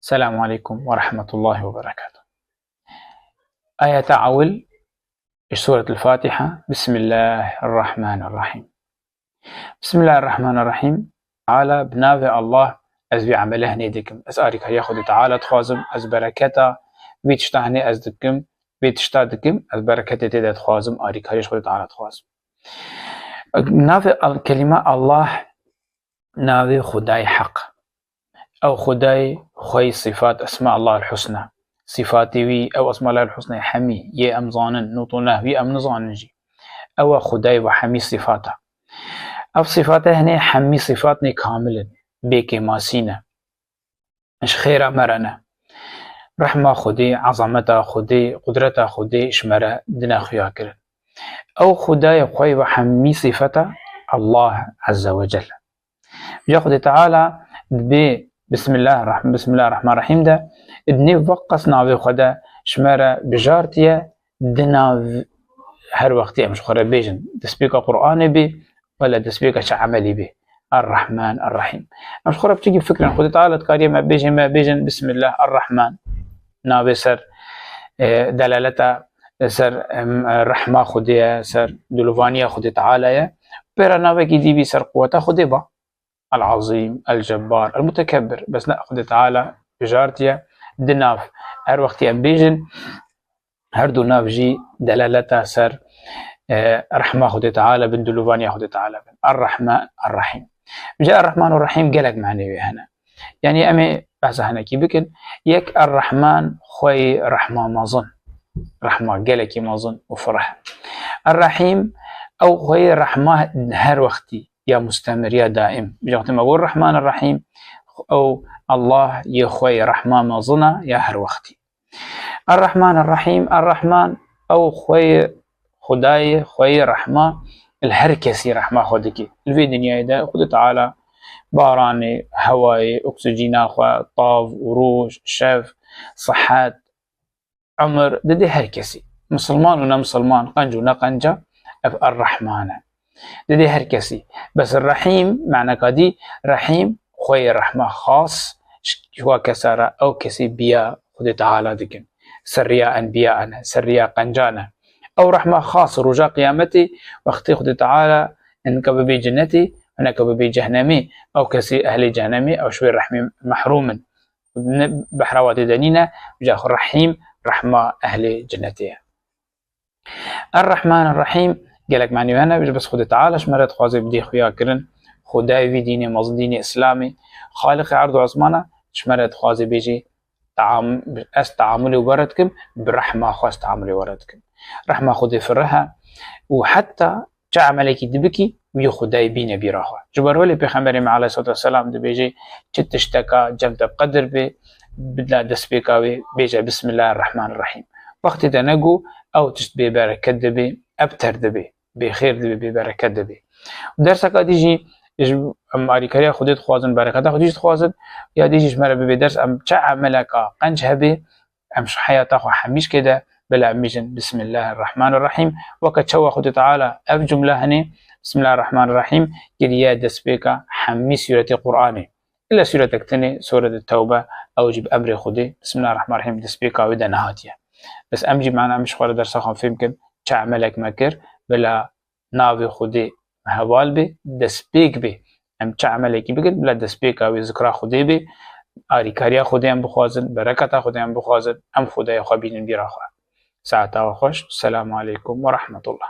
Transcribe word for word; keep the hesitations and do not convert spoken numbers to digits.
Selamun aleykum ve rahmetullahi ve berekatuh. Ayeta ewil ji Suretul Fatiha, Bismillahirrahmanirrahim. Bismillahirrahmanirrahim. Teala, bi navê Allah ez vî emele hinê dikim. Ez arîkariya Xwedê Teala dixwazim, ez bereketa vî tişta hinê ez dikim, vê tişta dikim, ez bereketê tê de dixwazim, arîkariya ji Xwedê Teala dixwazim. Navê Al-, kelîma Allah navê Xwedayê Heq. Ew Xwedayê xweyî sifat, Esma Allah el-Husna. Sifatê wî, ew Esma Allah el-Husna hemî yê em zanin, nût û neh wî em nizanin jî. Ew e Xwedayê ve hemî sifata. Ev sifate hinê hemî sifatnê kamil in, bê kêmasî ne. Ji xêra me re ne. Rehma Xwedê, ezameta Xwedê, qudreta Xwedê ji me re dine xuya kirin. Ew Xwedayê xweyî ve hemî sifeta Allah Azze ve Celle. Ya Xwedê Teala dibê Bismillah, Reh-, Bismillah Rahman Rahim de, di nêv weqas navê xwe de ji me re bijartiye, di nav her wextî em ji xwe re bêjin. Destpêka Qur'anê bê, wele destpêka çi emelî bê. Er-Rahman Er-Rahim. Em ji xwe re piçekî bifikirin. Xwedê Teala dikariye me bêjin, me bêjin Bismillah Er-Rahman. Navê ser, e, delaleta ser, em, rehma Xwedê ye, ser dilovaniya Xwedê Teala ye. Pê re navekî dî bî ser quweta Xwedê ba. El-Azîm, El-Cebbar, El-Mutekebbir. Bes ne, Xwedê Teala bijartiye di nav. Her wextî em bêjin, her du nav jî delaleta ser, e, rehma Xwedê Teala bin, dilovaniya Xwedê Teala bin. Er-Rehman, Er-Rehîm. Ji Er-Rehman û Rehîm gelek manê wê hene. Yanî em ê behsa hinekî bikin. Yek, Er-Rehman xweyî rehma mezin. Rehma gelekî mezin û fireh. Er-Rehîm, ew xweyî rehma her wextî ya mustemir, ya daim. Ji wextê me got Rehman Rehîm, ew Allah yê xweyî rehma mezin e ya her wextî. Er-Rehman Er-Rehîm, Er-Rehman, ew xweyî Xwedayê, xweyî rehma, li her kesî rehma xwe dike. Li vê dinyayê de Xwedê Teala baranê, hewayê, oksîjîna xwe, tav û roj, şev, sihet, emir didê her kesî. Misilman û nemisilman, qenc û neqenca, ev Er-Rehman e. Didê her kesî. Bes Rehîm, maneka dî, Rehîm, xweyê rehma xas, ji wa kesa re ew kesî biya Xwedê Teala dikin. Ser riya enbiya ne, ser riya qenca ne. Ew rehma xas roja qiyametê, wextê Xwedê Teala hineka bibe cenetê, hineka bibe cehnemê, ew kesî ehlê cehnemê, ew ji wê rehmê mehrûm in. Ne, behra wa tê de nîne, ca xwe Rehîm, rehma ehlê cenetê ye. Er-Rehman Er-Rehîm, gelek manî hene, bes Xwedê Teala ji me re dixwaze bidê xuya kirin. Xwedayê vî dînê mezin, dînê Îslamê, Xaliqê erd û ezmana, ji me re dixwaze bêjê, "Team-, ez teamulê we re dikim, bi rehma xwe ez teamulê we re dikim." Rehma Xwedê fireh e û heta çi emelekî dibikî, wî Xwedayê bîne bîra xwe. Ji ber welê Pêxemberê me aleyhissalatu vesselam dibêje, çi tişteka cem te bi qedir bê, bila destpêka wê bêje Bismillahirrahmanirrahîm. Wextê te nego, ew tişt bêbereket dibê, ebter dibê, bêxêr dibê, bêbereket dibê. Û derseka dî jî, ji, em alîkariya Xwedê dixwazin, bereketa Xwedê jî dixwazin, ya dî jî ji me re bibê ders, em çi emeleka qenc hebê, em ji heyata xwe hemîşkê de, bila em bêjin Bismillahirrahmanirrahîm. Weke çawa Xwedê Teala ev cumle hinê, Bismillahirrahmanirrahîm, kiriye destpêka hemî sûretê Qur'anê. Îlla sûretek tenê, Sûretê Tewbe, ew jî bi emrê Xwedê, Bismillahirrahmanirrahîm, destpêka wê de nehatiye. Bes em jî, mana, em ji xwe re dersa xwe fêm kin, çi emelek me kir, bila navê Xwedê heval bê, destpêk bê. Em çi emelekî bikin, bila destpêka wê zikra Xwedê bê, arîkariya Xwedê em bixwazin, bereketa Xwedê em bixwazin, em Xwedayê xwe bînin bîra xwe. Saeta we xweş, Selamu aleykum ve rahmetullah.